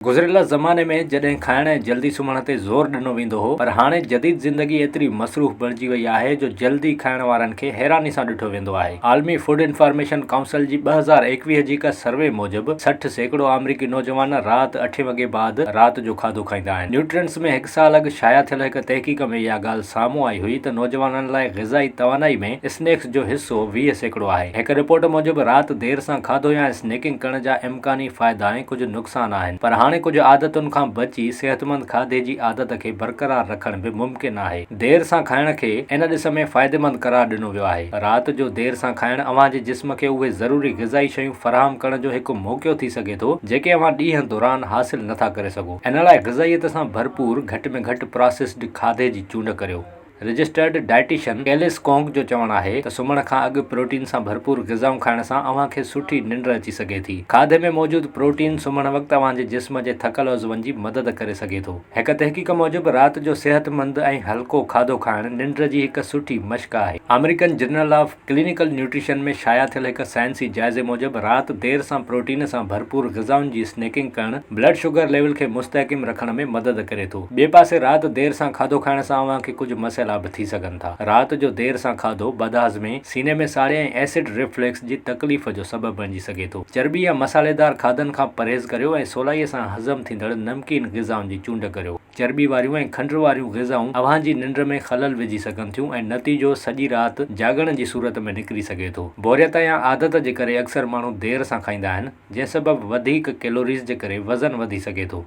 گذريل زماني ۾ جڏهن کائڻ ۽ جلدي سمهڻ تي زور ڏنو ويندو هو پر هاڻي جديد زندگي ايتري مصروف بڻجي وئي آهي جو جلدي کائڻ وارن کي حيراني سان ڏٺو ويندو آهي. عالمي فوڊ انفارميشن ڪائونسل جي 2021 جي هڪ سروي موجب 60% آمريڪي نوجوان رات اٺين وڳي بعد رات جو کاڌو کائيندا آهن. نيوٽرينٽس ۾ هڪ سال اڳ شايع ٿيل هڪ تحقيق ۾ اها ڳالهه سامهون آئي هئي ته نوجوانن لاء غذائي توانائي ۾ اسنيڪس جو حصو 20% آهي. هڪ رپورٽ موجب رات دير سان کاڌو يا اسنيڪنگ ڪرڻ جا امڪاني فائدا ۽ ڪجهه نقصان آهن پر هاڻي ڪجهه عادتن کان بچي صحتمند کاڌي جي عادت کي برقرار رکڻ به ممڪن آهي. دير سان کائڻ کي ان ڏس ۾ فائديمند قرار ڏنو ويو آهي. رات جو دير سان کائڻ اوهان جي جسم کي اهي ضروري غذائي شيون فراهم ڪرڻ جو هڪ موقعو ٿي سگهي ٿو جيڪي اوهان ڏينهن دوران حاصل نٿا ڪري سگهو. ان لاء غذائيت سان ڀرپور گهٽ ۾ گهٽ پراسيسڊ کاڌي جي چونڊ ڪريو. رجسٽرڊ ڊائٽيشن ڪيليس ڪونگ جو چوڻ آهي ته سمهڻ کان اڳ پروٽين سان ڀرپور غذائون کائڻ سان اوهان کي سٺي ننڊ اچي سگهي ٿي. کاڌي ۾ موجود پروٽين سمهڻ وقت اوهان جي جسم جي ٿڪل عضون جي مدد ڪري سگهي ٿو. هڪ تحقيق موجب رات جو صحتمند ۽ هلڪو کاڌو کائڻ ننڊ جي هڪ سٺي مشق آهي. American journal of clinical nutrition ۾ شايع ٿيل هڪ سائنسي جائزي موجب رات دير سان پروٽين سان ڀرپور غذائن جي اسنيڪنگ ڪرڻ بلڊ شگر ليول کي مستحڪم رکڻ ۾ مدد ڪري ٿو. ٻئي پاسي رات دير سان کاڌو کائڻ سان اوهان کي ڪجهه مسئلا به ٿي سگهن ٿا. رات جو دير سان کاڌو بدهاضمي، سيني ۾ ساڙي ۽ ايسڊ ريفلڪس جي تڪليف جو سبب بڻجي سگهي ٿو. چرٻي يا مصالحيدار کاڌن کان پرهيز ڪريو ۽ سولائي سان هضم ٿيندڙ نمڪين غذائن جي چونڊ ڪريو. چرٻي واريون ۽ کنڊ واريون غذائون اوهان جي ننڊ ۾ خلل وجهي سگهن ٿيون ۽ نتيجو سڄي رات جاڳڻ جي صورت ۾ نڪري سگهي ٿو. بوريت يا عادت جي ڪري اڪثر ماڻهو دير سان کائيندا آهن، جنهن سبب وڌيڪ ڪيلوريز جي ڪري وزن وڌي سگهي ٿو.